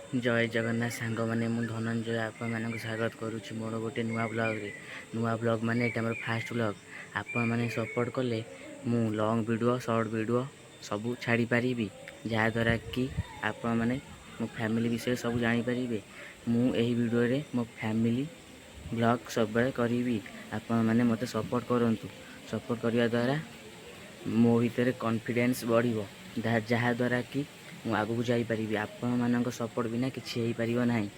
ଜୟ ଜଗନ୍ନାଥ ସାଙ୍ଗମାନେ, ମୁଁ ଧନଞ୍ଜୟ ଆପଣମାନଙ୍କୁ ସ୍ୱାଗତ କରୁଛି ମୋର ଗୋଟେ ନୂଆ ବ୍ଲଗ୍ରେ। ନୂଆ ବ୍ଲଗ୍ ମାନେ ଏଇଟା ମୋର ଫାଷ୍ଟ ବ୍ଲଗ୍। ଆପଣମାନେ ସପୋର୍ଟ କଲେ ମୁଁ ଲଙ୍ଗ୍ ଭିଡ଼ିଓ, ସର୍ଟ ଭିଡ଼ିଓ ସବୁ ଛାଡ଼ିପାରିବି, ଯାହାଦ୍ୱାରା କି ଆପଣମାନେ ମୋ ଫ୍ୟାମିଲି ବିଷୟରେ ସବୁ ଜାଣିପାରିବେ। ମୁଁ ଏହି ଭିଡ଼ିଓରେ ମୋ ଫ୍ୟାମିଲି ବ୍ଲଗ୍ ସବୁବେଳେ କରିବି। ଆପଣମାନେ ମୋତେ ସପୋର୍ଟ କରନ୍ତୁ। ସପୋର୍ଟ କରିବା ଦ୍ୱାରା ମୋ ଭିତରେ କନଫିଡେନ୍ସ ବଢ଼ିବ, ଯାହାଦ୍ୱାରା କି ମୁଁ ଆଗକୁ ଯାଇପାରିବି। ଆପଣମାନଙ୍କ ସପୋର୍ଟ ବିନା କିଛି ହେଇପାରିବ ନାହିଁ।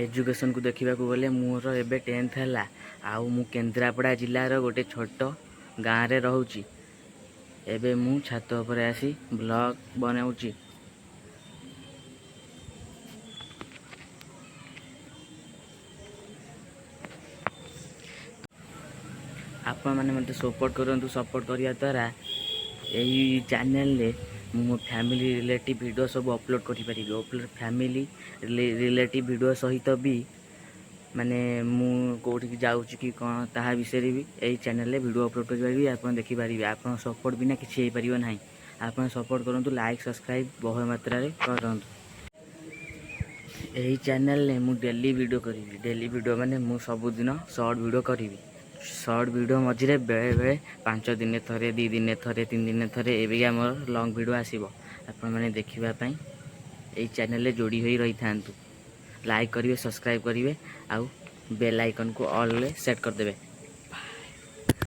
ଏଜୁକେସନ୍କୁ ଦେଖିବାକୁ ଗଲେ ମୋର ଏବେ 10th ହେଲା, ଆଉ ମୁଁ କେନ୍ଦ୍ରାପଡ଼ା ଜିଲ୍ଲାର ଗୋଟେ ଛୋଟ ଗାଁରେ ରହୁଛି। ଏବେ ମୁଁ ଛାତ ଉପରେ ଆସି ବ୍ଲଗ୍ ବନାଉଛି। ଆପଣମାନେ ମୋତେ ସପୋର୍ଟ କରନ୍ତୁ। ସପୋର୍ଟ କରିବା ଦ୍ୱାରା ଏଇ ଚ୍ୟାନେଲରେ ମୁଁ ମୋ ଫ୍ୟାମିଲି ରିଲେଟିଭ୍ ଭିଡ଼ିଓ ସବୁ ଅପଲୋଡ଼ କରିପାରିବି। ଫ୍ୟାମିଲି ରିଲେଟିଭ୍ ଭିଡ଼ିଓ ସହିତ ବି ମାନେ ମୁଁ କେଉଁଠିକି ଯାଉଛି କି କ'ଣ, ତାହା ବିଷୟରେ ବି ଏଇ ଚ୍ୟାନେଲରେ ଭିଡ଼ିଓ ଅପଲୋଡ଼ କରିପାରିବି, ଆପଣ ଦେଖିପାରିବେ। ଆପଣ ସପୋର୍ଟ ବିନା କିଛି ହେଇପାରିବ ନାହିଁ। ଆପଣ ସପୋର୍ଟ କରନ୍ତୁ, ଲାଇକ୍, ସବସ୍କ୍ରାଇବ୍ ବହୁ ମାତ୍ରାରେ କରନ୍ତୁ। ଏହି ଚ୍ୟାନେଲରେ ମୁଁ ଡେଲି ଭିଡ଼ିଓ କରିବି। ଡେଲି ଭିଡ଼ିଓ ମାନେ ମୁଁ ସବୁଦିନ ସର୍ଟ ଭିଡ଼ିଓ କରିବି। ସର୍ଟ ଭିଡ଼ିଓ ମଝିରେ ବେଳେବେଳେ 5 ଦିନେ ଥରେ, 2 ଦିନେ ଥରେ, 3 ଦିନେ ଥରେ ଏବେ ଆମର ଲଙ୍ଗ୍ ଭିଡ଼ିଓ ଆସିବ। ଆପଣମାନେ ଦେଖିବା ପାଇଁ ଏଇ ଚ୍ୟାନେଲରେ ଯୋଡ଼ି ହୋଇ ରହିଥାନ୍ତୁ। ଲାଇକ୍ କରିବେ, ସବସ୍କ୍ରାଇବ୍ କରିବେ ଆଉ ବେଲ୍ ଆଇକନ୍କୁ ଅଲ୍ରେ ସେଟ୍ କରିଦେବେ।